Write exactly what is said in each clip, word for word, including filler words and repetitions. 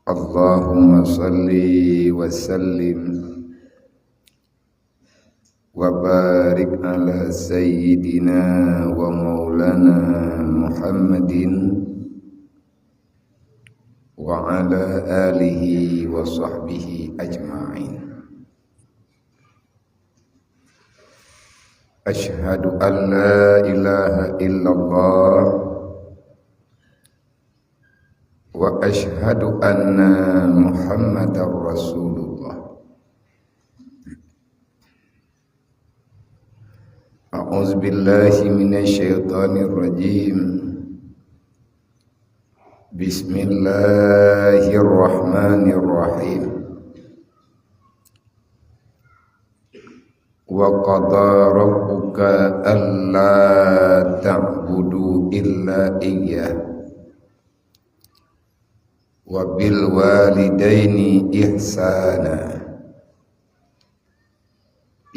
Allahumma salli wa sallim wa barik ala sayyidina wa maulana Muhammadin wa ala alihi wa sahbihi ajma'in. Asyhadu an la ilaha illallah wa asyhadu anna Muhammadar Rasulullah. A'udzu billahi minasy syaithanir rajim. Bismillahirrahmanirrahim. Wa qada rabbuka alla ta'budu illa iyyah wa bil walidaini ihsana.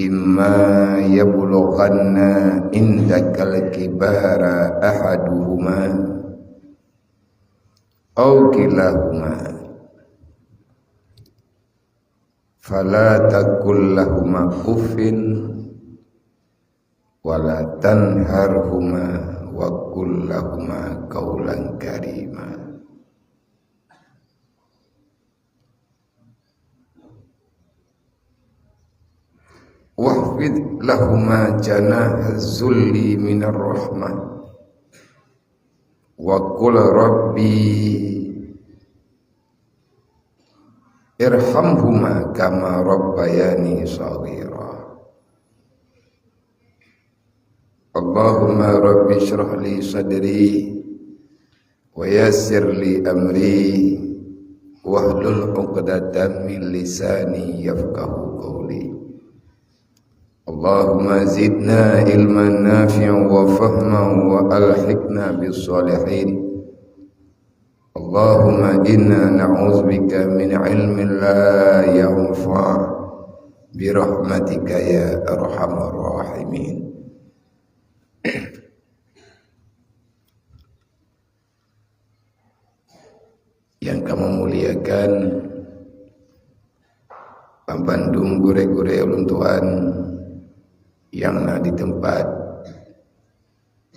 Imma yablughanna indakal kibara ahaduhuma aw kilahuma, fala taqul lahuma uffin, wala tanharhuma, wa qul lahuma qaulan karima. Wakhfid lahuma janaha zulli minar rahmah, wa qul rabbi irhamhuma kama rabbayani shaghira. Allahumma rabbi shrah li sadri wa yassir li amri wahlul 'uqdatam min lisani yafqahu qawli. Allahumma zidna ilman nafi'an wa fahman wa alhiqna bis salihin. Allahumma inna na'udzubika min ilmin la yanfa' bi rahmatika ya arhamar rahimin. Nyang kamoe muliakan, banmandum gurée-gurée ulôn tuan nyang na di teumpat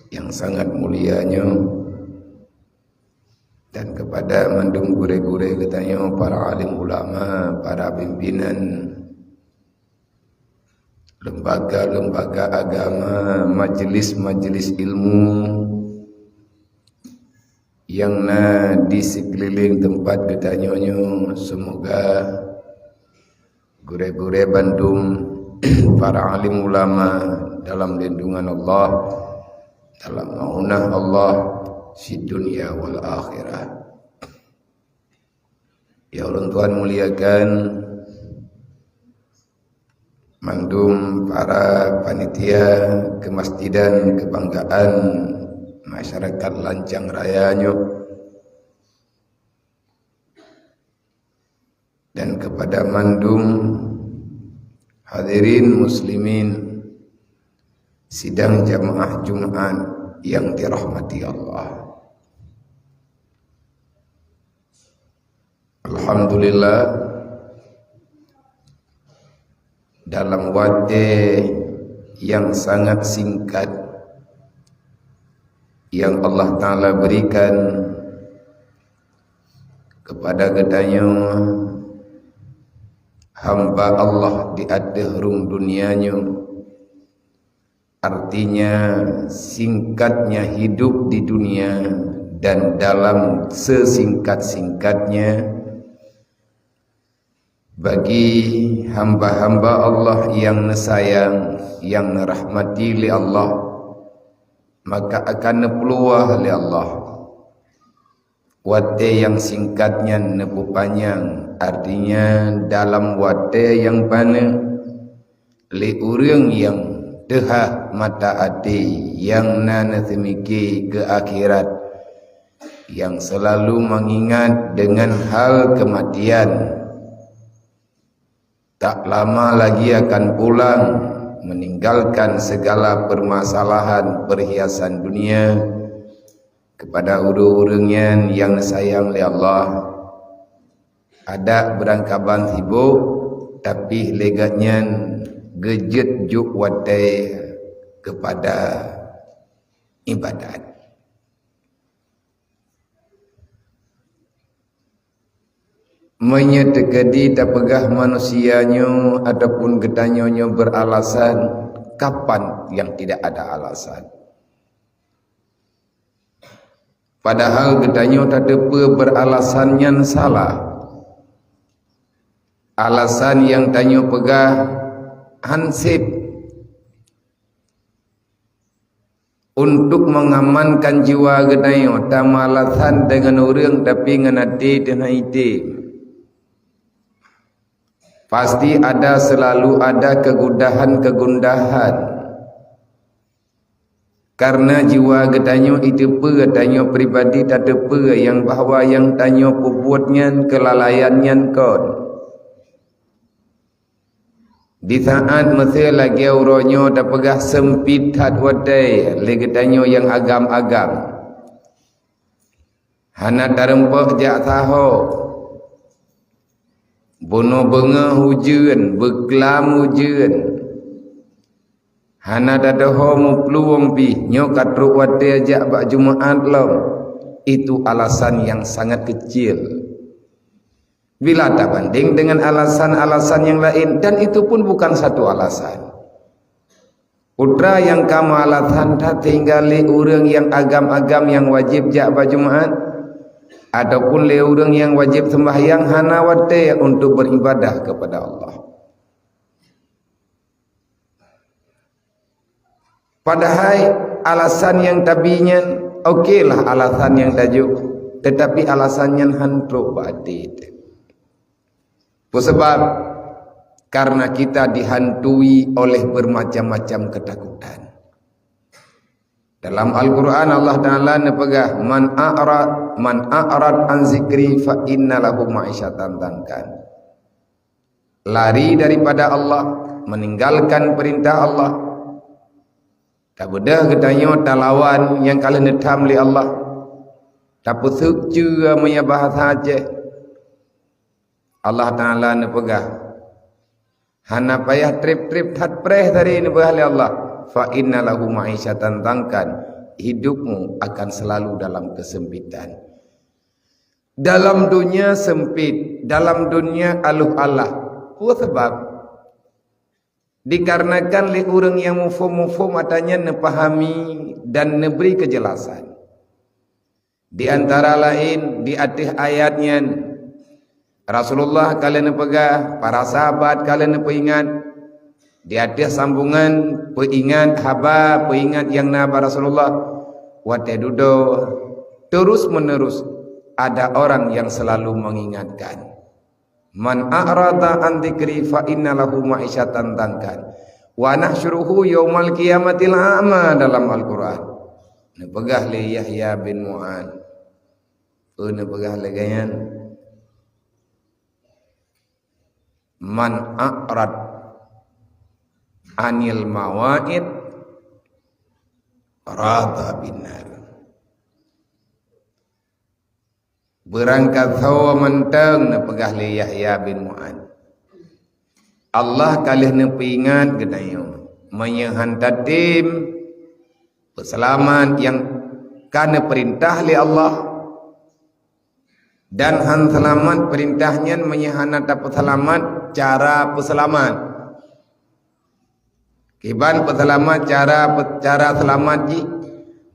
nyang sangat mulia nyoe, dan kepada mandum gurée-gurée geutanyoe, para alim ulama, para pimpinan lembaga-lembaga agama, majelis-majelis ilmu nyang na di sikeulileng teumpat geutanyoe nyoe. Seumoga gurée-gurée bandum, para alim ulama dalam lindungan Allah, dalam maunah Allah, di dunia wal akhirah. Ya ulôn tuan muliakan, mandum para panitia kemasjidan kebanggaan masyarakat Lancang Raya nyoe, dan kepada mandum hadirin muslimin sidang jamaah Jumat yang dirahmati Allah. Alhamdulillah, dalam watée nyang sangat singkat nyang Allah Ta'ala berikan kepada geutanyoe hamba Allah di ateueh rhueng dunia nyoe, artinya singkatnya hidup di dunia dan dalam sesingkat-singkatnya, bagi hamba-hamba Allah nyang neusayang, nyang neurahmati lé Allah, maka akan neupeuluah lé Allah. Watée nyang singkat nyan neupeupanyang, artinya dalam watée nyang paneuk, lé ureuëng nyang teuhah mata até nyang na neuseumiké keu akhirat, nyang seulalu meungingat deungon hal keumatian. Tak lama lagi akan pulang, meninggalkan segala permasalahan perhiasan dunia kepada ureuëng-ureuëng nyan nyang neusayang lé Allah. Adak beurangkaban sibok, tapi lé geuh nyan geujeuet jok watée keupada iébadat. Meunyoe teukeudi tapeugah manusia nyoe ataupun geutanyoe nyoe beralasan, kapan yang tidak ada alasan? Padahal geutanyoe tateupeue beralasan nyan salah. Alasan nyang tanyoe peugah hansép. Untuk mengamankan jiwa geutanyoe, tamalasan deungon ureuëng tapi ngon até teuh hana item. Pasti ada, selalu ada kegundahan-kegundahan. Karena jiwa geutanyoe iteupeue, tanyoe pribadi tateupeue nyang bahwa nyang tanyoe peubuet nyan, keulalaian nyan kon. Di saat meusé lagée uroe nyoe tapeugah seumpit that watée lé geutanyoe nyang agam-agam. Hana tareumpok jak saho. Bunoe beungoh ujeuen, beuklam ujeuen. Hana tatuho muplueng pih, nyoe ka trok watée jak bak Jumaat lom. Itu alasan yang sangat kecil bila tabandeng dengan alasan-alasan yang lain, dan itu pun bukan satu alasan. Putra nyang ka meualasan that tinggai lé ureuëng nyang agam-agam nyang wajéb jak bak Jumaat, ataupun lé ureuëng nyang wajéb seumbahyang hana watée untuk beribadah kepada Allah. Padahai alasan nyang tabi nyan, okelah alasan nyang tajok, tetapi alasan nyan han trok bak até. Peue sabab? Karena kita dihantui oleh bermacam-macam ketakutan. Dalam Al-Quran Allah Ta'ala neupeugah, "Man a'rad, man a'rad an zikri fa inna lahu ma'isyatan dhankan." Lari daripada Allah, meninggalkan perintah Allah. Tabeudôh geutanyoe talawan nyang ka lheueh neutham lé Allah. Tapeuseuek ceue meunyoe bahasa Aceh. Allah Ta'ala neupeugah, hana payah treb-treb that preh tadi neupeugah lé Allah, "Fa inna lahu ma'isyatan dhankan." Hidupmu akan selalu dalam kesempitan. Dalam dunia sempit, dalam dunia aluh alah. Peue sabab? Dikarenakan lé ureuëng nyang muphom-muphom ata nyan neupahami dan neubri keujelasan. Di antara laén, di ateueh ayat nyan, Rasulullah ka lheueh neupeugah, para sahabat ka lheueh neupeuingat, di ateueh sambongan peuingat haba, peuingat nyang na bak Rasulullah, watée dudoe, terus-menerus ada orang yang selalu mengingatkan. "Man a'rada an dzikri fa inna lahu ma'isyatan dhankan, wa nahsyuruhu yaumal qiyamati a'ma," dalam Al-Quran. Neupeugah lé Yahya bin Mu'adz. Peue neupeugah lagée nyan? "Man a'rad anil mawa'id rada binar." Beurangkasoe mantong neupeugah lé Yahya bin Mu'adz. Allah ka lheueh neupeuingat geutanyoe, meunyoe han tatem peuseulamat nyang ka neupeurintah lé Allah, dan han seulamat peurintah nyan meunyoe hana tapeuseulamat cara peuseulamat. Kiban peuseulamat cara, cara seulamat jih,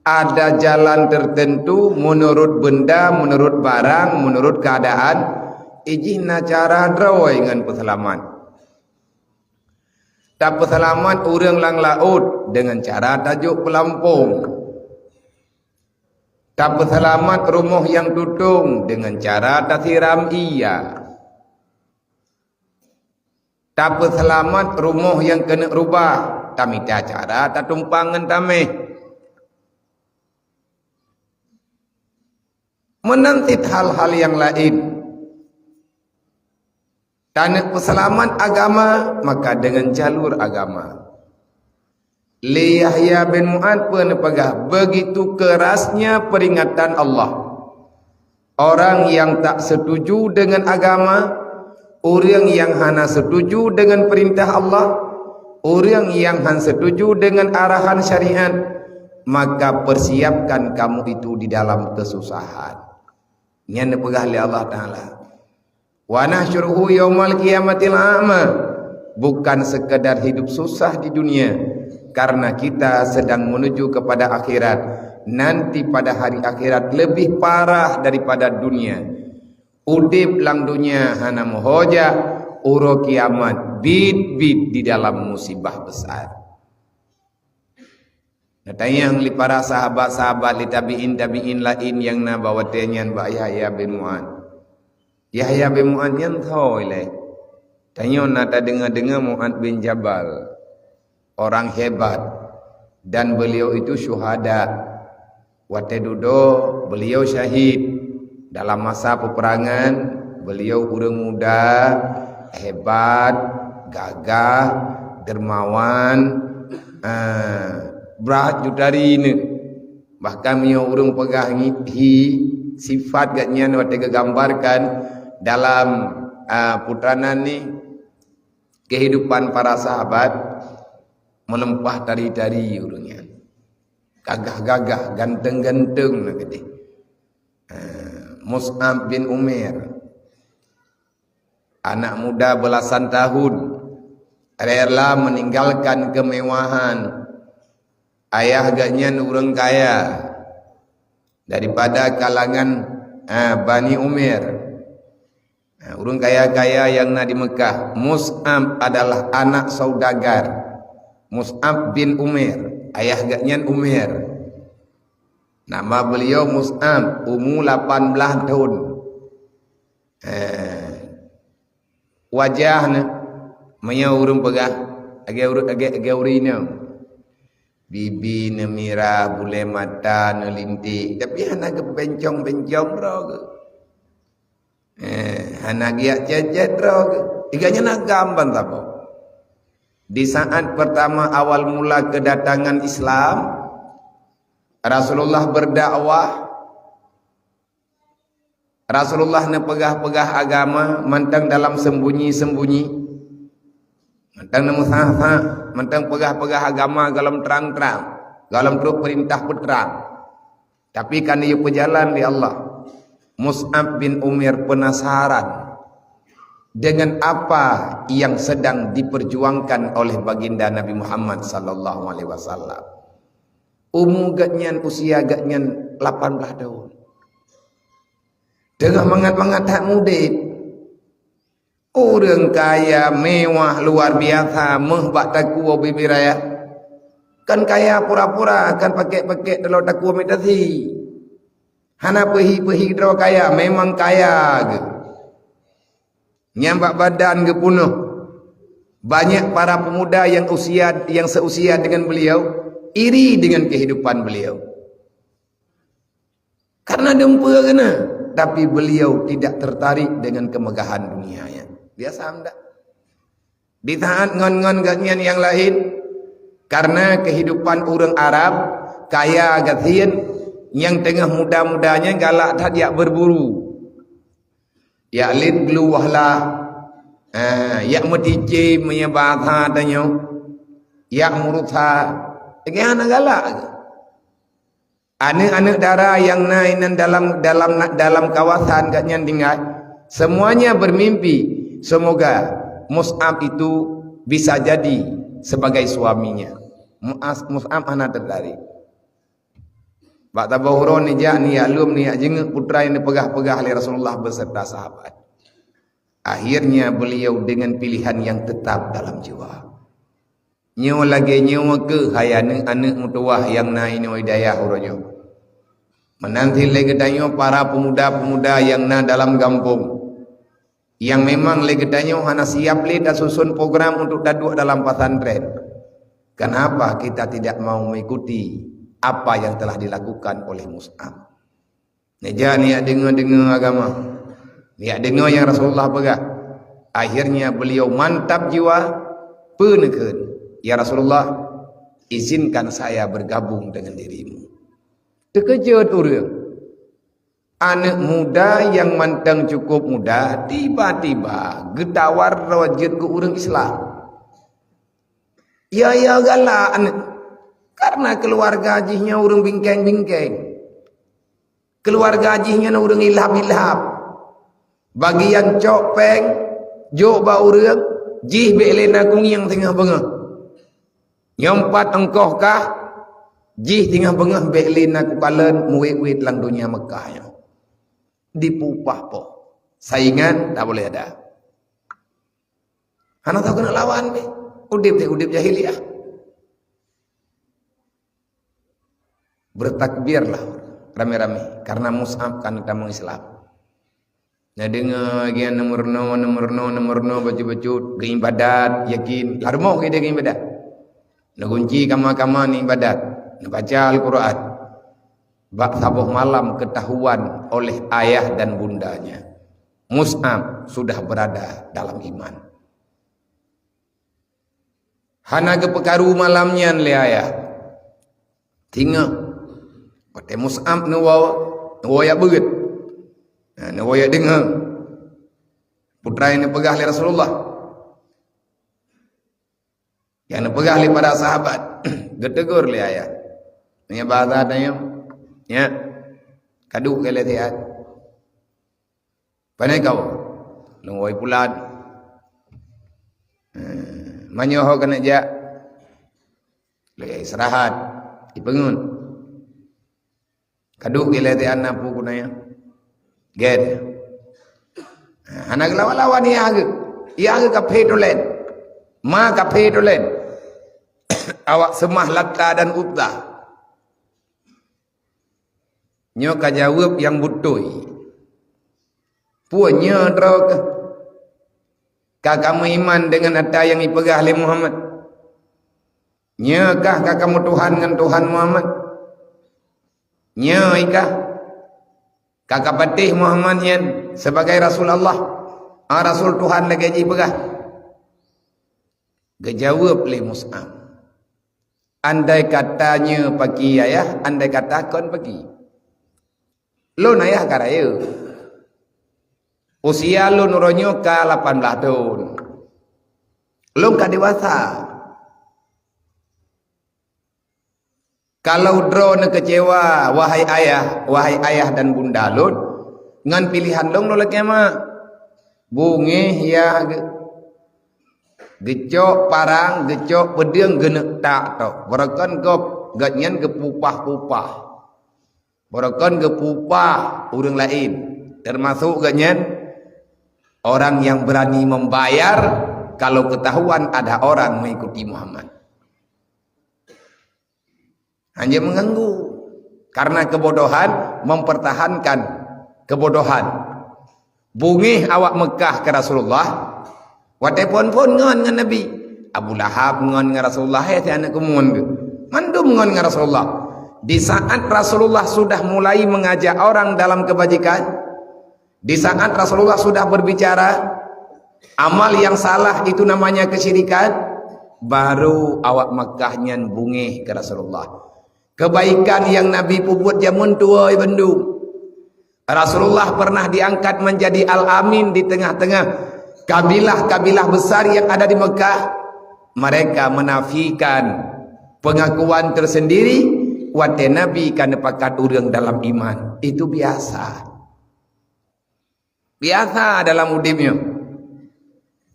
ada jalan tertentu meunurut beunda, meunurut barang, meunurut keuadaan, ijih na cara droe ngon peuseulamat. Tapeuseulamat ureuëng lam laôt deungon cara tajok peulampong. Tapeuseulamat rumoh nyang tutong deungon cara tasiram ie. Tapeuseulamat rumoh nyang keuneuk rubah, tamita cara tatumpang ngon taméh. Meunan cit hal-hal nyang laén. Taneuk peuseulamat agama, maka deungon jalur agama. Lé Yahya bin Mu'adz peue neupeugah, begitu keurasnya peuringatan Allah. Orang yang tak setuju dengan agama, orang yang hana setuju dengan perintah Allah, orang yang han setuju dengan arahan syariat, maka persiapkan kamu itu di dalam kesusahan. Nyan peugah lé Allah Taala. Wa nahsyuruhu yaumal qiyamatil a'ma. Bukan sekadar hidup susah di dunia, karena kita sedang menuju kepada akhirat. Nanti pada hari akhirat lebih parah daripada dunia. Udeb lam dunia hana meuhojah, uroe kiamat bit-bit di dalam musibah besar. Neutanyong lé para sahabat-sahabat, lé tabi'in-tabi'in laén nyang na bak watée nyan bak Yahya bin Mu'adz. Yahya bin Mu'adz nyan tho ilée. Tanyoe na tadeungoe-deungoe Mu'adz bin Jabal, orang hebat, dan beliau itu syuhada. Watée dudoe, beliau syahid. Dalam masa peperangan, beliau ureuëng muda, hebat, gagah, dermawan, ah, brat jutari nyoe. Bahkan meunyoe ureuëng peugah ngihi sifat gobnyan watée geugambarkan dalam, ah, putranan ni, kehidupan para sahabat, meuleumpah tari-tari ureuëng nyan. Gagah-gagah, ganteng-ganteng na keudeh. Ah, Mus'ab bin Umair, anak muda belasan tahun, rela meninggalkan kemewahan. Ayah gobnyan ureuëng kaya daripada kalangan, ah, Bani Umair. Nah, ureuëng kaya-kaya nyang na di Meukah, Mus'ab adalah anak saudagar. Mus'ab bin Umair, ayah gobnyan Umair. Nama beliau Mus'ab, umu lapan belas thon. Eh, wajah nyoe, meunyoe ureuëng peugah, lagée ureuëng, lagée, lagée ureuëng inong. Bibi neumirah, bulée mata neulinték, tapi hana geubencong-bencong droe geuh. Eh, hana giak cét-cét droe geuh. Iga nyan agam ban saboh. Di saat pertama awal mula kedatangan Islam, Rasulullah berdakwah, Rasulullah neupeugah-peugah agama mantong dalam sembunyi-sembunyi. Mantong neumeusaha-saha, mantong peugah-peugah agama golom trang-trang, golom trok peurintah peutrang. Tapi kan geupeujalan lé Allah. Mus'ab bin Umair penasaran dengan apa yang sedang diperjuangkan oleh baginda Nabi Muhammad sallallahu alaihi wasallam. Umu gobnyan, usia gobnyan lapan belas tahun. Teungoh mangat-mangat that mudeb. Ureuëng kaya, mewah, luar biasa, meuh bak takue bibir raya. Kan kaya pura-pura, kan pakek-pakek dalam takue imitasi. Hana peuhi-peuhi droe kaya, memang kaya geuh. Nyang bak badan geupunoh. Banyak para pemuda yang usia, yang seusia dengan beliau, iri dengan kehidupan beliau. Karena dumpeue keunan, tapi beliau tidak tertarik dengan kemegahan dunia nyan. Biasa ndak? Di saat ngon-ngon gobnyan nyang laén, karena kehidupan ureuëng Arab, kaya gasien, nyang teungoh muda-muda nyan galak that jak berburu. Jak lét gluwah lah, ah, jak meuticém meunyoe basa tanyoe, jak meurusa, lagée hana galak. Aneuëk-aneuëk dara nyang na inan dalam, dalam, dalam kawasan gobnyan tinggai, semuanya bermimpi, semoga Mus'ab itu bisa jadi sebagai suaminya. Mu'az, Mus'ab hana tertarik. Bak saboh uroe neujak, neujak lom, neujak jeungeuk putra nyang neupeugah-peugah lé Rasulullah beserta sahabat. Akhirnya beliau dengan pilihan yang tetap dalam jiwa. Nyoe lagée nyoe keuh hai aneuëk-aneuëk meutuwah nyang na inoe di dayah uroe nyoe. Meunan cit lé geutanyoe para pemuda-pemuda nyang na dalam gampông, nyang memang lé geutanyoe hana siab lé tasuson program untuk taduek dalam pesantren. Kenapa kita tidak mau mengikuti apa yang telah dilakukan oleh Mus'ab? Neujak neujak deungoe-deungoe agama. Neujak deungoe nyang Rasulullah peugah. Akhirnya beliau mantap jiwa, peue neukheun, "Ya Rasulullah, izinkan saya bergabung dengan dirimu." Teukeujot ureuëng. Aneuk muda nyang mantong cukup muda, tiba-tiba geutawar droe jeuet keu ureuëng Islam. Ya, ya galak aneuk. Karena keuluwarga jih nyan ureuëng bingkeng-bingkeng. Keuluwarga jih nyan ureuëng ilhab-ilhab. Bagian cok péng, jok bak ureuëng, jih bék lé na kungieng singoh beungoh. Nyoe pat ongkoh kah, jih singoh beungoh bék lé na kukalon muwét-wét lam donya Mekah nyoe. Dipeupah poh. Saingan tak boleh ada. Hana tahu keuneuk lawan deh. Udeb deh, udeb jahiliah. Bertakbirlah ramé-ramé karena Mus'ab kan tamong Islam. Neudeungoe lagée nyan, neumeurunoe, neumeurunoe, neumeurunoe, bacut-bacut, geuibadat, yakin. Lam rumoh geuibadat. Neugunci kama-kama neuibadat, neubaca Al-Quran. Bak saboh malam ketahuan oleh ayah dan bundanya, Mus'ab sudah berada dalam iman. Hana geupeukaru malam nyan lé ayah. Singoh, watée Mus'ab neuwoe, neuwoe jak beuet. Nah, neuwoe jak deungoe peue nyang neupeugah lé Rasulullah. Nyang neupeugah lé para sahabat, geutegur lé ayah. Nyan bahasa tanyoe, nyak, ka duek keu lé siat. Pane kawoe? Lôn woe pulan. Eh, meunyoe ho keuneuk jak, lôn istirahat, ipeungeut. Ka duek ilée teuh aneuk pu guna nyan. Gét. Hana geulawan-lawan, iya geuh. Iya geuh kaphé tulen. Ma kaphé tulen. Awak seumah Lata dan Uzza. Nyoe ka jaweueb nyang beutôi. Peue nyoe droe keuh? Ka kamoe iman deungon ata nyang ipeugah lé Muhammad? Nyoe kah ka kamoe Tuhan ngon Tuhan Muhammad? Nyoe kah ka kapatéh Muhammad nyan sebagai Rasul Allah, a, Rasul Tuhan lagée jipeugah? Geujaweueb lé Mus'ab, "Andai kata nyoe paki ayah, andai kata kon paki. Lôn ayah ka rayeuk. Usia lôn uroe nyoe ka lapan blaih thon. Lôn ka dewasa. Kalau droeneuh keucewa, wahai ayah, wahai ayah dan bunda lôn, ngon pilihan lôn, lôn lakée mak." Beungéh ya geuh. Geucok parang, geucok peudeueng, geuneuk tak toh. Barokon gob, gobnyan geupupah-pupah. Barokon geupupah ureuëng laén, teumasok gobnyan orang yang berani membayar kalau ketahuan ada orang mengikuti Muhammad. Hana mengganggu. Karena kebodohan mempertahankan kebodohan. Beungéh awak Meukah keu Rasulullah, watée phon-phon ngon, ngon Nabi. Abu Lahab ngon, ngon Rasulullah, hai si aneuk keumuen geuh. Mandum ngon, ngon Rasulullah. Di saat Rasulullah sudah mulai mengajak orang dalam kebajikan, di saat Rasulullah sudah berbicara, amal yang salah itu namanya kesyirikan, baru awak Meukah nyan beungéh keu Rasulullah. Kebaikan yang Nabi peubuet jameun tuwoe bandum. Rasulullah pernah diangkat menjadi Al-Amin di tengah-tengah kabilah-kabilah besar yang ada di Mekah. Mereka menafikan pengakuan tersendiri, watée Nabi ka neupakat ureuëng dalam iman. Itu biasa. Biasa dalam udeb nyoe.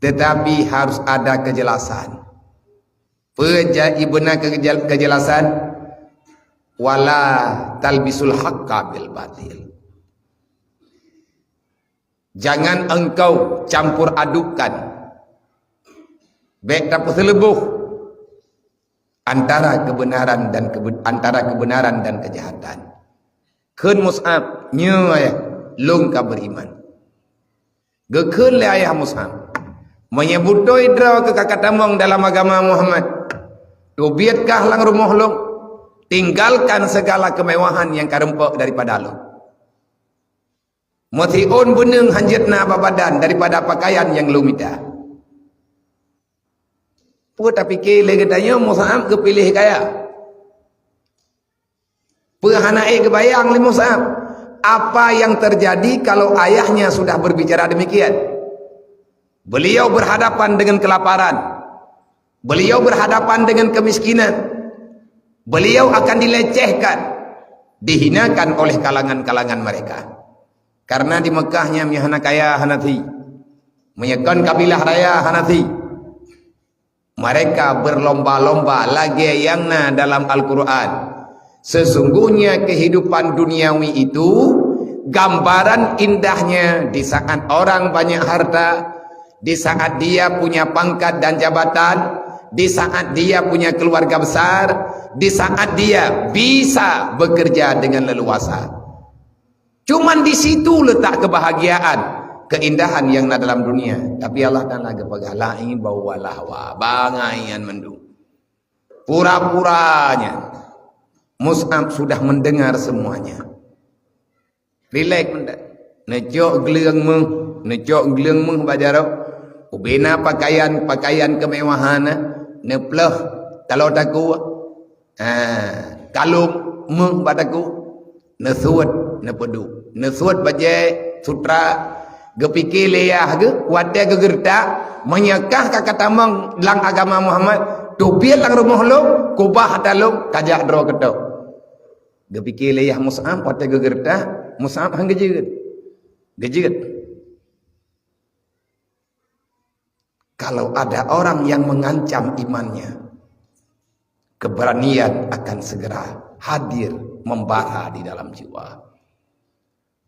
Tetapi harus ada kejelasan. Peue jai beuna kejel-, kejelasan? "Wala talbisul haqqa bil batil." Jangan engkau campur adukkan. Bék tapeuseuleuboh antara kebenaran dan kebe-, antara kebenaran dan kejahatan. Kheun Mus'ab, "Nyoe ayah, lôn ka beriman." Geukheun lé ayah Mus'ab, "Meunyoe beutôi droe keuh ka katamong dalam agama Muhammad, teubiet kah lam rumoh lôn, tinggalkan segala kemewahan nyang ka rumpok daripada lôn. Meusiôn beuneung hanjeuet na bak badan daripada pakaian nyang lôn mita." Peue tapike lé geutanyoe Mus'ab geupiléh kaya? Peue hana ék geubayang lé Mus'ab? Apa yang terjadi kalau ayahnya sudah berbicara demikian? Beliau berhadapan dengan kelaparan. Beliau berhadapan dengan kemiskinan. Beliau akan dilecehkan, dihinakan oleh kalangan-kalangan mereka. Karena di Mekahnya meuhana kaya hana thi. Meunyeukon kabilah raya hana thi. Mereka berlomba-lomba lagée nyang na dalam Al-Quran. Sesungguhnya kehidupan duniawi itu gambaran indahnya di saat orang banyak harta, di saat dia punya pangkat dan jabatan, di saat dia punya keluarga besar, di saat dia bisa bekerja dengan leluasa. Cuman di situ letak kebahagiaan, keindahan yang na dalam dunia. Tapi Allah Taala geupeugah, "Lain bau walah wa bangai nyan mandum." Pura-puranya Mus'ab sudah mendengar semuanya. Rilek mantong. Neucok gleueng méuh, neucok gleueng méuh bak jaroe. Ubena pakaian-pakaian kemewahan, neupleuh taloe takue. Ha, kalon méuh bak takue. Neusuet, neupeuduek. Neusuet bajée sutra, geupike lé yah geuh, watée geugeureutak, meunyoe kah ka katamong lam agama Muhammad, teubiet lam rumoh lôn, kubah ata lôn, kajak droe keudroe. Geupike lé yah Mus'ab, watée geugeureutak, Mus'ab han geujeuet. Geujeuet. Kalau ada orang yang mengancam imannya, keberanian akan segera hadir membara di dalam jiwa.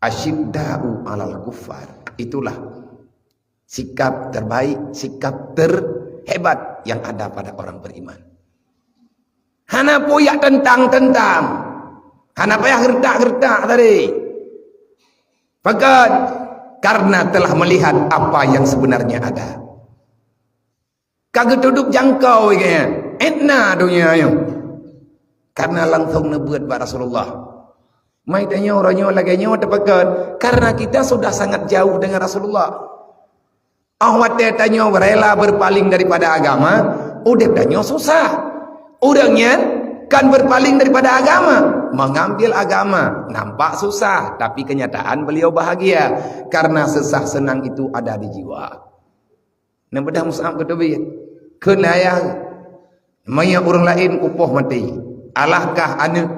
Asyidda'u 'alal kuffar. Itulah sikap terbaik, sikap terhebat yang ada pada orang beriman. Hana payah tentang-tentang. Hana payah geureutak-geureutak tadi. Pakon? Karena telah melihat apa yang sebenarnya ada. Ka geutudok jangkau ikeu nyan. Etna donya nyoe. Karena langsung neubeuet bak Rasulullah. Mai tanyoe uroe nyoe lagée nyoe teupakon. Karena kita sudah sangat jauh dengan Rasulullah. Oh watée tanyoe rela berpaling daripada agama, udeb tanyoe susah. Ureuëng nyan kan berpaling daripada agama, mengambil agama nampak susah, tapi kenyataan beliau bahagia karena susah senang itu ada di jiwa. Neubeudôh Mus'ab geuteubiet. Kheun lé ayah, meunyoe ureuëng laén kupoh maté, alahkah aneuëk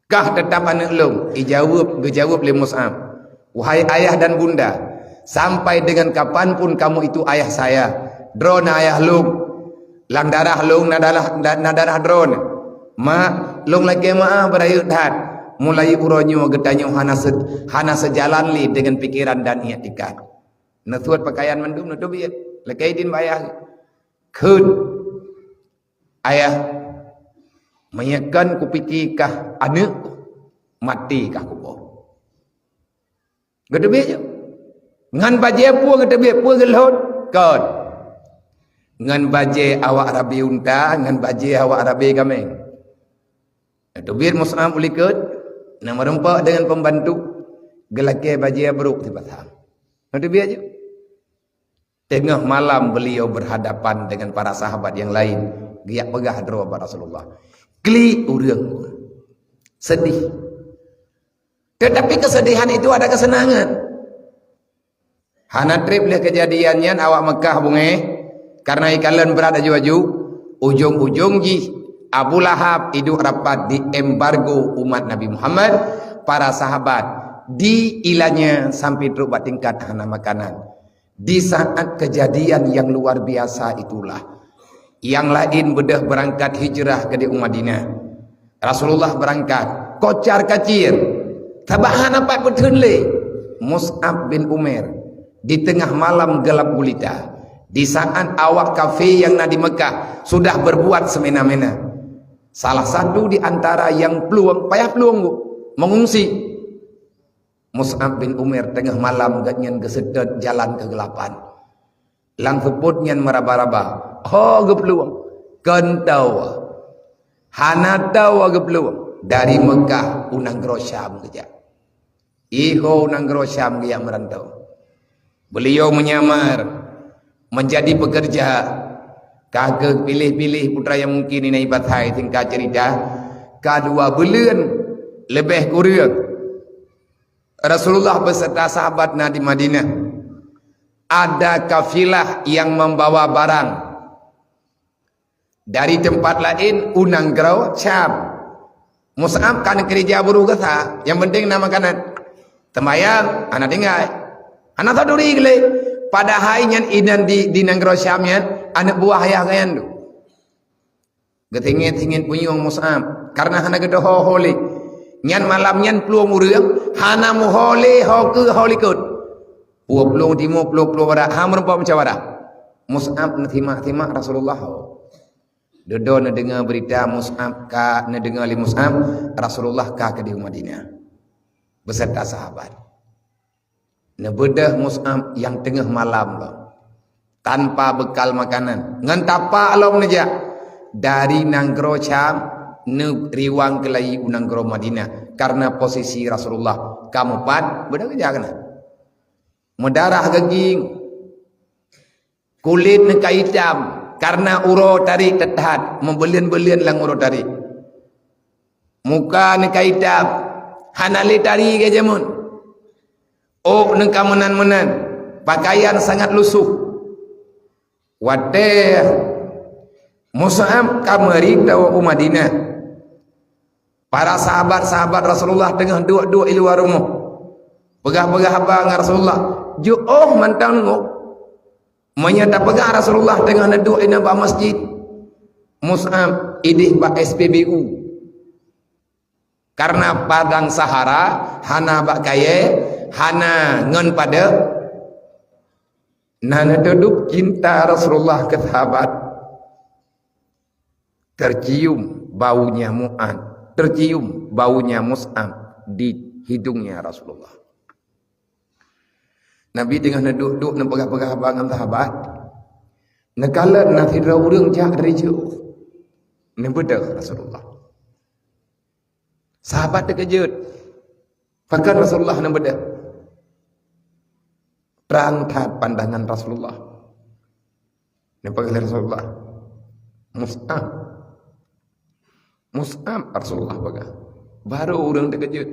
kah teutap aneuëk lôn? Ijaweueb, geujaweueb lé Mus'ab, "Wahai ayah dan bunda, sampai dengan kapan pun kamu itu ayah saya, droeneuh ayah lôn, lam darah lôn na darah, na darah droeneuh. Mak, lôn lakée meuáh beurayeuk that, mulai uroe nyoe geutanyoe hana se-, hana seujalan lé deungon pikeran dan iktikad." Neusuet peukayan mandum, neuteubiet. Lakée idin bak ayah. Kheun, "Ayah, meunyoe kon kupike kah aneuëk, maté kah kupoh." Geuteubiet ju. Ngon bajée peue geuteubiet, peue geulhot? Kon. Ngon bajée awak rabe unta, ngon bajée awak rabe kaméng. Neuteubiet Mus'ab u likot, neumeureumpok deungon pembantu, geulakée bajée brok sipasang. Neuteubiet ju. Teungoh malam beliau berhadapan dengan para sahabat yang lain, geujak peugah droe bak Rasulullah. Klik ureuëng. Sedih. Tetapi kesedihan itu ada kesenangan. Hana treb lé keujadian nyan awak Meukah beungéh, karena ikalon brat aju-aju, ujong-ujong jih Abu Lahab iduek rapat di embargo umat Nabi Muhammad, para sahabat diilanya sampai trok bak tingkat hana makanan. Di saat kejadian yang luar biasa itulah, yang lain beudôh beurangkat hijrah keudéh u Madinah. Rasulullah beurangkat, kocar-kacir, sabab hana pat peutheun lé. Mus'ab bin Umair di teungoh malam gelap gulita, di saat awak kafé nyang na di Meukah sudah berbuat semena-mena. Salah satu di antara nyang plueng, payah plueng, Bu, mengungsi. Mus'ab bin Umair teungoh malam gobnyan geuseutôt jalan keugelapan. Lam seupôt nyan meuraba-raba, ho geuplueng, kon tawoe. Hana tawoe geuplueng, dari Meukah u nanggroe Syam geujak. Iho u nanggroe Syam geujak meurantau. Beuliau meunyamar, meunjadi peukeureuja, ka geupiléh-piléh putra nyang mungken inai batai singkat ceurita, ka dua buleuen leubeh kureueng Rasulullah beserta sahabat na di Madinah. Ada kafilah yang membawa barang dari tempat lain u nanggroe Syam. Mus'ab ka neukeurija buruh gasa, nyang penting na makanan. Sembayang, hana tinggai. Hana saduri gleh. Padahai nyan inan di, di nanggroe Syam nyan, aneuk buah ayah geuh nyan tu. Geutingét-tingét punyueng Mus'ab, karena hana geudoho ho lé. Nyan malam nyan plueng ureuëng, hana meuho lé ho keu ho likot. Pue plueng timu, pue plueng barat, ha meurumpok musyawarah. Mus'ab neutimak-timak Rasulullah. Dudoe neudeungoe beurita Mus'ab ka, neudeungoe lé Mus'ab, Rasulullah ka keudeh u Madinah beserta sahabat. Neubeudôh Mus'ab nyang teungoh malam lom, tanpa bekal makanan, ngon tapak lom neujak dari nanggroe Syam, neuriwang keulayi u nanggroe Madinah, karena posisi Rasulullah ka mupat, beudôh keujak keunan. Meudarah geugieng, kulét neuka itam, karena uroe tarék that-that, meubeuleuen-beuleuen lam uroe tarék. Muka neuka itam, hana lé tari geujameun. Ôk neuka meunan-meunan, pakaian sangat lusuh. Watée Mus'ab ka meurita u Madinah, para sahabat-sahabat Rasulullah teungoh duek-duek i luwa rumoh. Peugah-peugah haba ngon Rasulullah, jiôh mantong nunggu. Meunyoe tapeugah Rasulullah teungoh neuduek inan bak masjid, Mus'ab ideh bak S P B U. Karena padang sahara, hana bak kayée, hana ngon padeueng. Na neuteuduek cinta Rasulullah keu sahabat. Tercium baunya Mu'ad, tercium baunya Mus'ab di hidungnya Rasulullah. Nabi teungoh neuduek-duek neupeugah-peugah haba ngon sahabat. Neukalon na sidroe ureuëng jak dari jauh. Neubeudôh Rasulullah. Sahabat teukeujot. Pakon Rasulullah neubeudôh. Trang that pandangan Rasulullah. Neupeugah lé Rasulullah, "Mus'ab." "Mus'ab," Rasulullah peugah. Barô ureuëng teukeujot.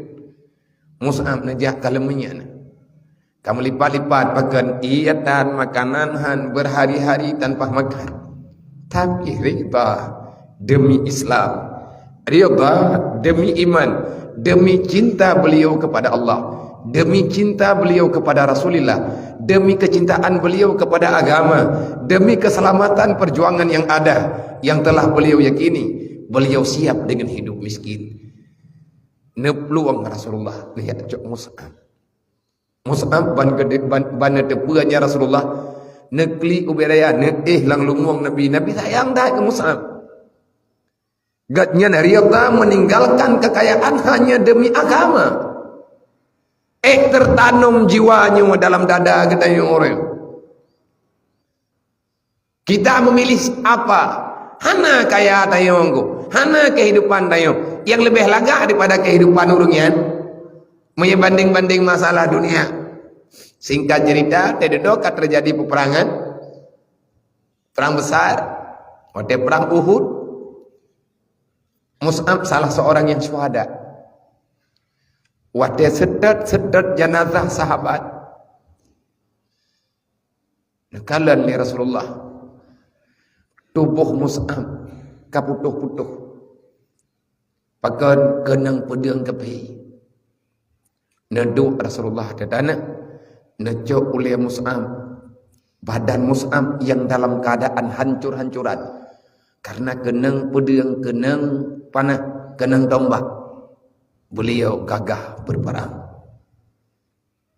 Mus'ab neujak ka leumeunyan. Ka meulipat-lipat pakon, ia tan makanan han berhari-hari tanpa makan. Tapi rida demi Islam, rida demi iman, demi cinta beliau kepada Allah, demi cinta beliau kepada Rasulullah, demi kecintaan beliau kepada agama, demi keselamatan perjuangan yang ada, yang telah beliau yakini, beliau siap dengan hidup miskin. Neuplueng Rasulullah, lihat cok Mus'ab. Mus'ab ban gede-, ban, ban neuteupeue nyan Rasulullah, neuklik ubé raya, neuéh lam lumueng Nabi. Nabi sayang that keu Mus'ab. Gobnyan rida meninggalkan kekayaan hanya demi agama. Eh, tertanam jiwa nyoe dalam dada geutanyoe ureuëng. Kita memilih apa? Hana kaya tanyoe, hana kehidupan tanyoe yang lebih lagak daripada kehidupan ureuëng nyan. Meunyoe banding-banding masalah dunia. Singkat cerita, teududoe ka terjadi peperangan, perang besar, watée perang Uhud, Mus'ab salah seorang yang syuhada. Watée seutôt-seutôt jenazah sahabat, neukalon lé Rasulullah, tuboh Mus'ab ka putôh-putôh, pakon keunong peudeueng keuphé. Neuduek Rasulullah teuh taneuk, neucok ulée Mus'ab, badan Mus'ab yang dalam keadaan hancur-hancuran karena keunong peudeueng, keunong panah, keunong tombak. Beliau gagah berperang.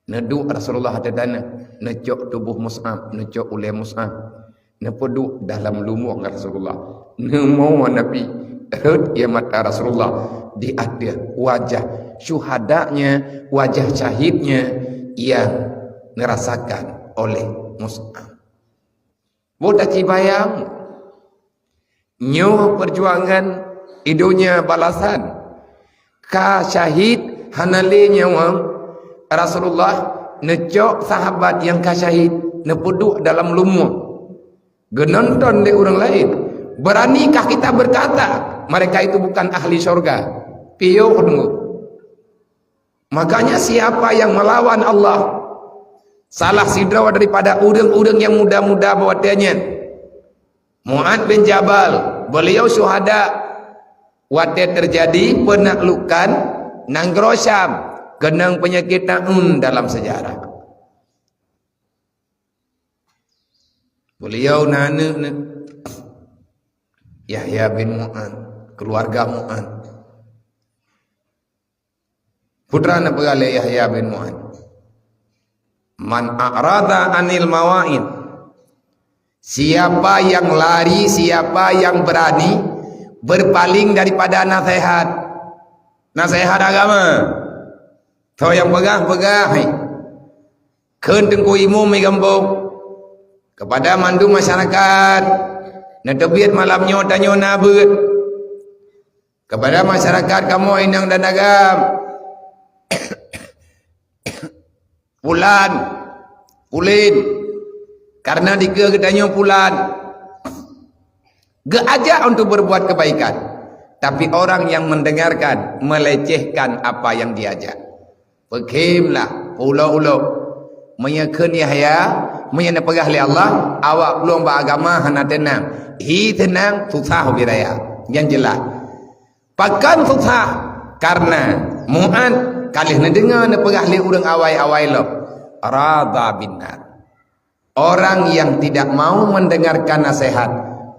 Neuduek Rasulullah teuh taneuk, neucok tuboh Mus'ab, neucok ulée Mus'ab, neupeuduek dalam lumueng Rasulullah. Neumoe Nabi, rhot ie mata Rasulullah di ateueh wajah syuhadanya, wajah syahidnya yang neurasakan oleh Mus'ab. Boh tacibayang, nyoe perjuangan i donya balasan. Ka syahid hana lé nyawöng, Rasulullah neucok sahabat nyang ka syahid neupeuduek dalam lumueng. Geunonton lé ureuëng laén. Beranikah kita berkata, mereka itu bukan ahli syurga? Piôh deungoe. Makanya siapa yang melawan Allah, salah sidroe daripada ureuëng-ureuëng nyang muda-muda bak watée nyan, Mu'adz bin Jabal, beliau syuhada watée terjadi penaklukan nanggroe Syam, keunong peunyakét taun dalam sejarah. Beliau na aneuëk Yahya bin Mu'adz, keluarga Mu'adz. Peue na neupeugah lé Yahya bin Mu'adz, "Man a'rada 'anil mawa'id." Siapa yang lari, siapa yang berani berpaling daripada nasihat, nasihat agama. Soe nyang peugah, peugah, hai. Kheun Teungku Imum meugampông kepada mandum masyarakat, neuteubiet malam nyoe tanyoe na beuet. Kepada masyarakat kamoe inong dan agam, pulan, ulin, karena dikeue geutanyoe pulan, geuajak untuk berbuat kebaikan, tapi orang yang mendengarkan melecehkan apa yang diajak. Peukhém lah, ulo-ulo. Meunyoe kheun Yahya, meunyoe neupeugah lé Allah, awak plueng bak agama hana teunang. Hi teunang, susah ubé raya. Nyan jeulaih. Pakon susah? Karena Mu'adz ka lheueh neudeungoe neupeugah lé ureuëng awai-awai lom, "Radha binnar." Orang yang tidak mau mendengarkan nasihat,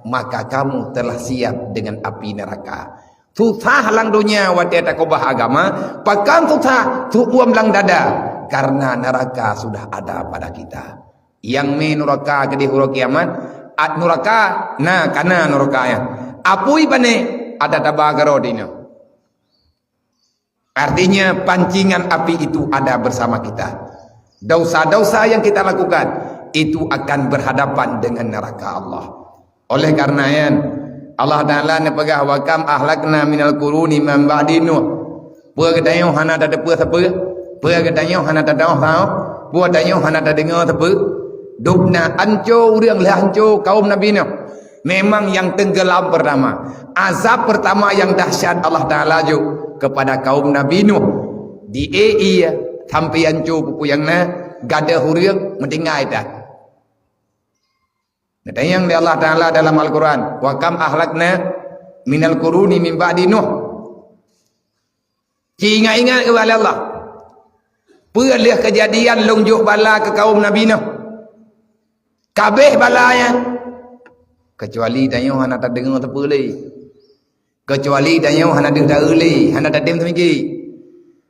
maka kamu telah siap dengan api neraka. Susah lam dunia watée takeubah agama, pakon susah, su'uem lam dada, karena neraka sudah ada pada kita. Nyang mé nuraka keudeh uroe kiamat, at nuraka, na kana nuraka nyan. Apui pané, ada taba keudroe dinoe. Artinya, pancingan api itu ada bersama kita. Dosa-dosa yang kita lakukan itu akan berhadapan dengan neraka Allah. Oleh karena nyan, Allah Taala neupeugah, "Wa kam ahlakna minal quruni min ba'di Nuh." Peue geutanyoe hana tateupeue sapeue? Peue geutanyoe hana tadong sahoe? Peue tanyoe hana tadeungoe sapeue? Dubna anco ureuëng lheueh anco kaum Nabi Nuh. Memang nyang teunggeulam pertama. Azab pertama nyang dahsyat Allah Taala jok kepada kaum Nabi Nuh. Di ie sampai anco pupu nyang na, gadôh ureuëng meutinggai that. Neutanyong lé Allah Taala dalam Al-Quran, "Wa kam ahlakna minal quruni min ba'di Nuh." Ci ingat-ingat keu Allah. Peue lheueh keujadian lôn jok bala keu kaum Nabi Nuh? Kabeh bala nyan. Keucuali tanyoe hana tadeungoe sapeue lé. Keucuali tanyoe hana deuh taeu lé, hana tatem teumiki.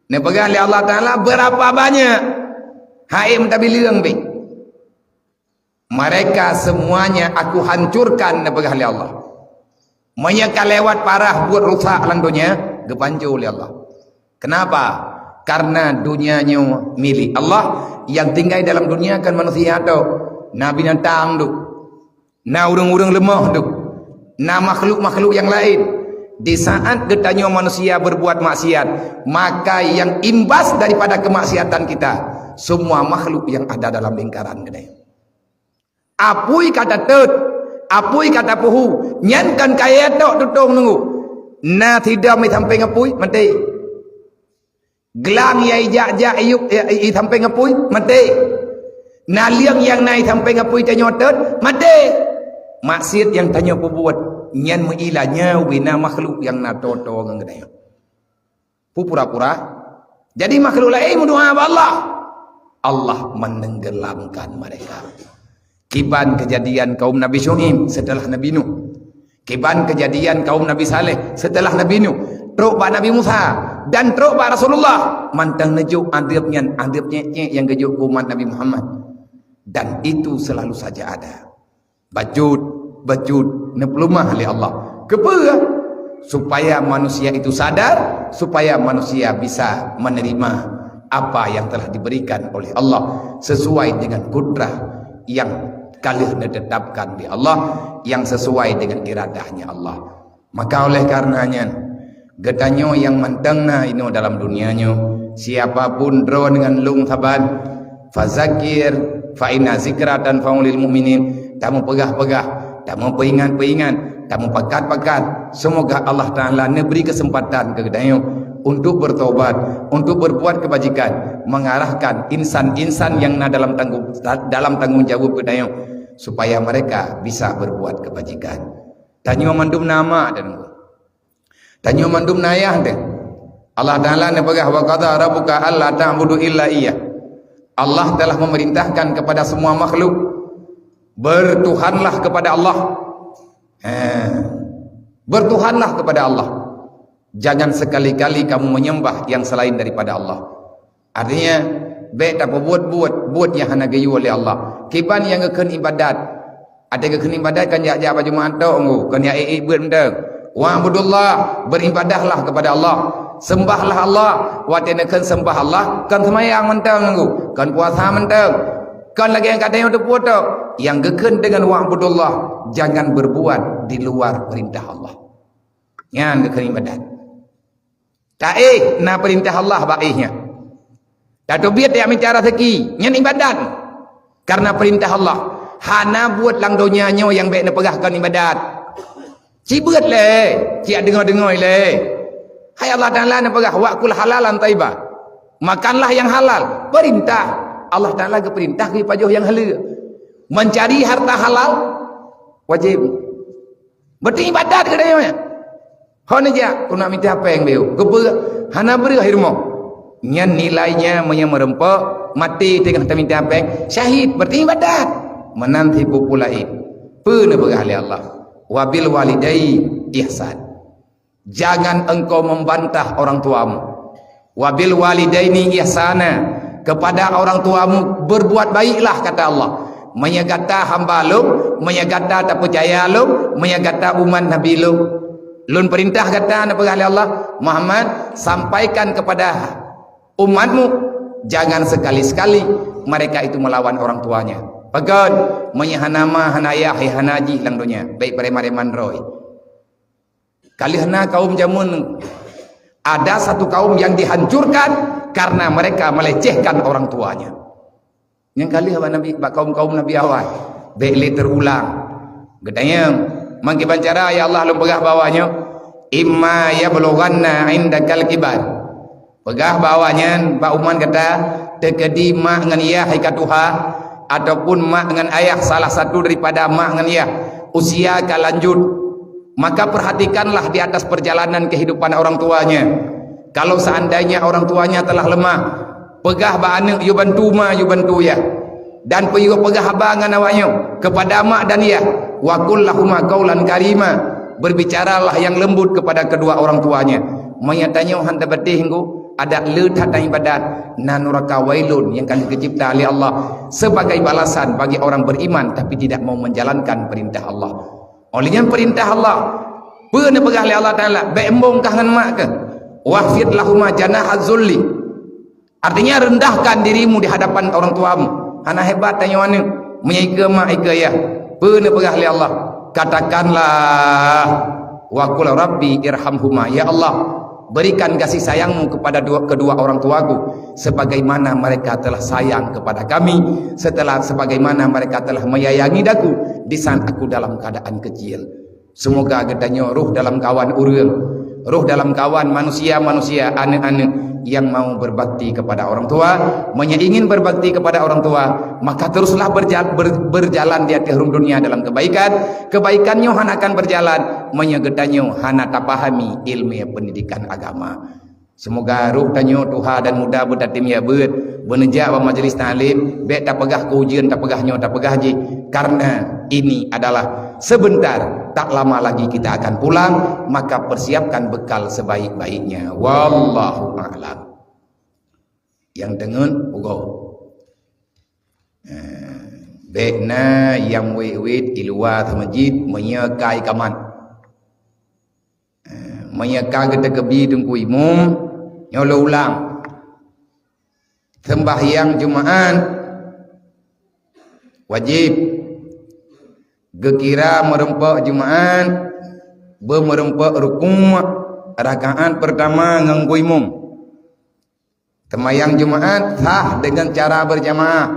Neupeugah lé Allah Taala, "Beurapa banyak?" Hai meutabileueng pih. "Mereka semuanya Aku hancurkan," neupeugah lé Allah. Meunyoe ka lewat parah buet rusak lam donya, geupanco lé Allah. Kenapa? Karena donya nyoe milék Allah, nyang tinggai dalam donya kan manusia tok. Na binatang duek, na ureuëng-ureuëng leumoh duek, na makhluk-makhluk nyang laén. Di saat geutanyoe manusia berbuat maksiat, maka nyang imbas daripada kemaksiatan kita, semua makhluk yang ada dalam lingkaran geutanyoe. Apui ka tatot, apui ka tapeuhu, nyan kan kayée tok tutong nunggu. Na sidom i sampéng apui, maté. Glang nyang ijak-jak iyup, i, i sampéng apui, maté. Na lieng nyang na i sampéng apui tanyoe tot, maté. Maksiet nyang tanyoe peubuet, nyan meuila nyoe ubé na makhluk nyang na toto ngon geutanyoe. Peue pura-pura? Jadi makhluk laén meudoá bak Allah, Allah menenggelamkan mereka. Kiban kejadian kaum Nabi Syu'aib setelah Nabi Nuh. Kiban kejadian kaum Nabi Saleh setelah Nabi Nuh. Trok bak Nabi Musa dan trok bak Rasulullah. Mantong neujok adeueb nyan, adeueb nyék-nyék nyang geujok keu umat Nabi Muhammad. Dan itu selalu saja ada. Bacut, bacut, neupeuleumah lé Allah. Keupeue? Supaya manusia itu sadar, supaya manusia bisa menerima apa yang telah diberikan oleh Allah sesuai dengan kudrah yang ka lheueh neutetapkan lé Allah, yang sesuai dengan iradahnya Allah. Maka oleh karena nyan, geutanyoe nyang mantong na inoe dalam dunia nyoe, siapa pun droe ngon lôn saban, fazakir, fa inna zikra tanfa'ul mu'minin, tameupeugah-peugah, tameupeuingat-peuingat, tameupakat-pakat. Semoga Allah Taala neubri keuseumpatan keu geutanyoe untuk bertobat, untuk berbuat kebajikan, mengarahkan insan-insan yang na dalam tanggung, dalam tanggung jawab geutanyoe supaya mereka bisa berbuat kebajikan. Tanyoe mandum na mak dan guru. Tanyoe mandum na ayah teuh. Allah Taala neupeugah, "Wa qadha rabbuka alla ta'budu illa iyyah." Allah telah memerintahkan kepada semua makhluk, "Bertuhanlah kepada Allah." Ha. "Bertuhanlah kepada Allah. Jangan sekali-kali kamu menyembah yang selain daripada Allah." Artinya, bèk tapeubuet buet, buet nyang hana geuyue lé Allah. Kiban nyang geukheun ibadat. Até geukheun ibadat kan jak-jak bak Jumat tok ngu, kon jak ék-ék beuet mantong. "Wa'budullah, beribadahlah kepada Allah. Sembahlah Allah." Watèe neukheun sembah Allah, kon seumayang mantong ngu, kon puasa mantong. Kon lagèe nyang ka tanyoe teupeue tok. Nyang geukheun deungon "wa'budullah", jangan berbuat di luar perintah Allah. Nyan geukheun ibadat. Taéh na peurintah Allah bak éh nyan. Tateubiet tajak mita raseuki, nyan ibadat. Karena peurintah Allah. Hana buet lam donya nyoe nyang bèk neupeugah kon ibadat. Ci beuet lé, ci deungoe-deungoe lé. Hai Allah Taala neupeugah, "Wa kul halalan thayyiba." Makanlah yang halal. Peurintah. Allah Taala geupeurintah geupajoh nyang haleue. Mencari harta halal wajib. Berarti ibadat geutanyoe nyan. Hana jak, keuneuk mita péng beu. Keupeue? Hana breueh i rumoh. Nyan nilainya meunyoe meureumpok, maté teungoh tamita péng, syahid, berarti ibadat. Meunan sipu-pu laén. Peue neupeugah lé Allah? "Wabil walidaini ihsan." Jangan engkau membantah orang tuamu. "Wabil walidaini ihsana." Kepada orang tuamu berbuat baiklah, kata Allah. Meunyoe gata hamba Lôn, meunyoe gata tapeucaya Lôn, meunyoe gata umat Nabi Lôn. Lôn peurintah gata, neupeugah lé Allah, "Muhammad, sampaikan kepada umatmu, jangan sekali-sekali mereka itu melawan orang tuanya." Pakon? Meunyoe hana ma, hana ayah, hana jih lam donya, bèk preman-preman droe. Ka lheueh na kaum jameun, ada satu kaum yang dihancurkan karena mereka melecehkan orang tuanya. Nyang ka lheueh bak Nabi, bak kaum-kaum Nabi awai, bèk lé teurulang. Geutanyong, "Mangkiban cara, ya Allah, Lôn peugah bak awak nyoe?" "Imma yablughanna 'indakal kibar." Peugah bak awak nyan, bak umat gata, teukeudi mak ngon yah hai ka tuha, ataupun mak ngon ayah, salah satu daripada mak ngon yah, usia ka lanjut, maka perhatikanlah di atas perjalanan kehidupan orang tuanya. Kalau seandainya orang tuanya telah lemah, peugah bak aneuk, "Yue bantu ma, yue bantu yah." Dan peuyue peugah haba ngon awak nyoe, kepada mak dan yah, "Wa qul lahuma qaulan karima." Berbicaralah yang lembut kepada kedua orang tuanya. Meunyoe tanyoe han tapatéh ngu, adak le that ibadat, na nuraka wailun nyang ka geucipta lé Allah sebagai balasan bagi orang beriman tapi tidak mau menjalankan perintah Allah. Oleh nyan peurintah Allah, peue neupeugah lé Allah Taala, "Bèk embong kah ngon mak keuh." "Wakhfid lahuma janahaz zulli." Artinya, rendahkan dirimu di hadapan orang tuamu. Hana hebat tanyoe aneuk, meunyoe ikeue mak ikeue yah. Peue neupeugah lé Allah? Katakanlah, "Wa qul rabbi irhamhuma." Ya Allah, berikan kasih sayangmu kepada dua, kedua orang tuaku, sebagaimana mereka telah sayang kepada kami, setelah sebagaimana mereka telah menyayangi daku di saat aku dalam keadaan kecil. Semoga geutanyoe roh dalam kawan ureueng, roh dalam kawan manusia-manusia, aneuk-aneuk yang mau berbakti kepada orang tua. Meunyoe ingin berbakti kepada orang tua, maka teruslah berja-, ber-, berjalan di ateueh rhueng dunia dalam kebaikan. Kebaikan nyoe hana akan berjalan meunyoe geutanyoe hana tapahami ilmu pendidikan agama. Semoga roh tanyoe tuha dan muda beutatem ya beuet, beuneujak bak majlis taklim, bèk tapeugah keu ujeuen, tapeugah nyoe, tapeugah jih, karena ini adalah sebentar, tak lama lagi kita akan pulang, maka persiapkan bekal sebaik-baiknya. Wallahu a'lam. Nyang teungeut, pugoe. Eh, bèk na nyang wét-wét i luwa masjid meunyoe ka ikamat. Eh, meunyoe ka geuteukeubie Teungku Imum, nyoe lôn ulang. Seumbahyang Jumaat wajéb. Geukira meureumpok Jumaat, beumeureumpok rukuk rakaat peurtama ngon Teungku Imum. Seumayang Jumaat sah deungon cara beurjamaah.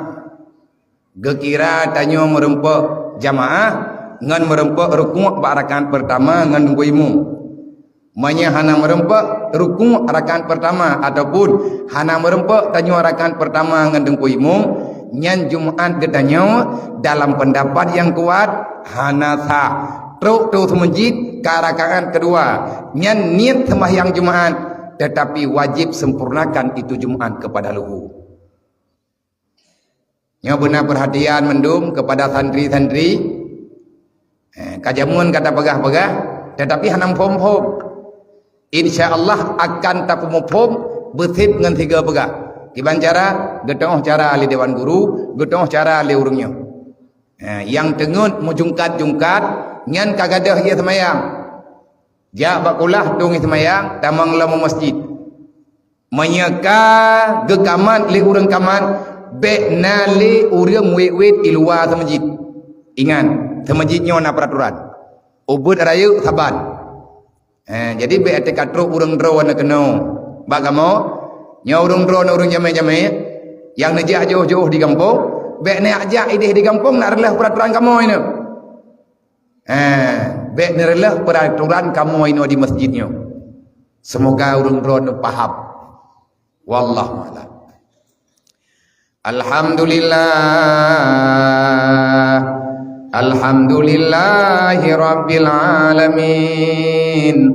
Geukira tanyoe meureumpok jamaah ngon meureumpok rukuk bak rakaat peurtama ngon Teungku Imum. Meunyoe hana meurumpok rukuk rakaat pertama ataupun hana meurumpok tanyoe rakaat pertama ngon teungku imum, nyan Jumaat geutanyoe dalam pendapat nyang kuat hana sah. Trok teuh seumeujid ka rakaat keudua, nyan niet seumbahyang Jumaat, tetapi wajib sempurnakan itu Jumaat kepada luhur. Nyoe beuna peurhatian mandum kepada santri-santri. Eh, ka jameun ka tapeugah-peugah, tetapi hana muphom-phom. Insya Allah akan tapeuphom beusit ngon sigoe peugah. Kiban cara, geutu'oh cara lé dewan guru, geutu'oh cara lé ureuëng nyoe. Eh, nyang teungeut meujungkat-jungkat, nyan ka gadôh ie seumayang. Jak bak kulah tueng ie seumayang, tamong lom u masjid. Meunyoe ka geukamat lé ureuëng kamat, bék na lé ureuëng wét-wét i luwa seumeujid. Ingat, seumeujid nyoe na peuraturan. Ubeuet rayeuk saban. Eh, jadi bék até ka trok ureuëng droe na keunoe. Bak kamoe, nyoe ureuëng droe na ureuëng jamé-jamé, nyang neujak jiôh-jiôh di gampông, bék neujak idéh di gampông na reuloh peuraturan kamoe nyoe. Eh, bék neureuloh peuraturan kamoe inoe di masjid nyoe. Seumoga ureuëng droeneuh paham. Wallahu a'lam. Alhamdulillah. Alhamdulillahi rabbil alamin.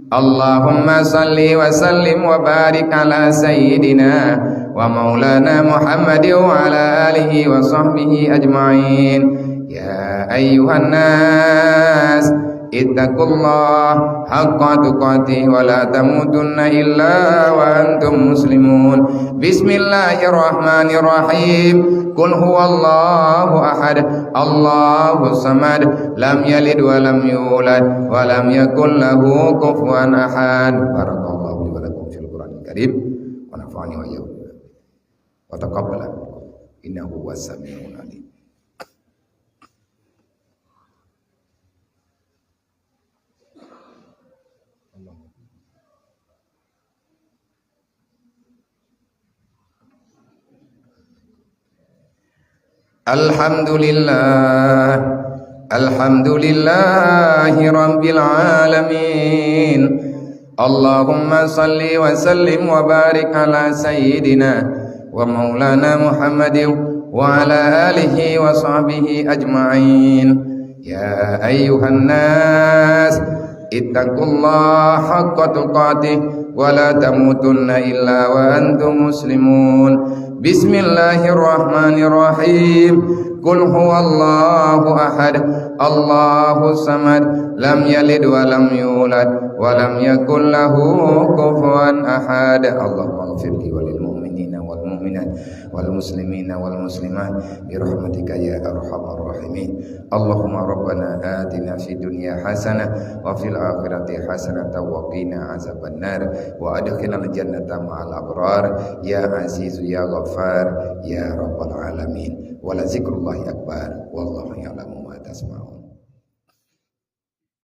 Allahumma salli wa sallim wa barik ala sayyidina wa maulana Muhammad wa ala alihi wa sahbihi ajma'in. Ya ayyuhan nas, ittaqullaha haqqa tuqatih wa la tamutunna illa wa antum muslimun. Bismillahirrahmanirrahim. Qul huwallahu ahad, Allahus samad, lam yalid wa lam yulad, wa lam yakul lahu kufuwan ahad. Barakallahu li wa lakum fil Qur'anil Karim, wa nafa'ani wa iyyakum. Wa taqabbal, innahu huwas samiul alim. Alhamdulillah. Alhamdulillahi rabbil alamin. Allahumma salli wa sallim wa barik ala sayyidina wa maulana Muhammadin wa ala alihi wa sahbihi ajma'in. Ya ayyuhan nas, ittaqullaha haqqa tuqatih wa la tamutunna illa wa antum muslimun. Bismillahirrahmanirrahim. Qul huwallahu ahad, Allahus samad, lam yalid wa lam yulad, wa lam yakul lahu kufuwan ahad. Allahumma ighfir li wa lil mu'minina wal mu'minat wal muslimina wal muslimat bi rahmatika ya arhamar rahimin. Allahumma rabbana atina fid dunya hasanah wa fil akhirati hasanatan wa qina azabannar wa adkhilnal jannata ma'al abrar ya azizu ya ghaffar ya rabbal alamin. Wa la zikrullahi akbar. Wallahu ya'lamu ma tasma'un.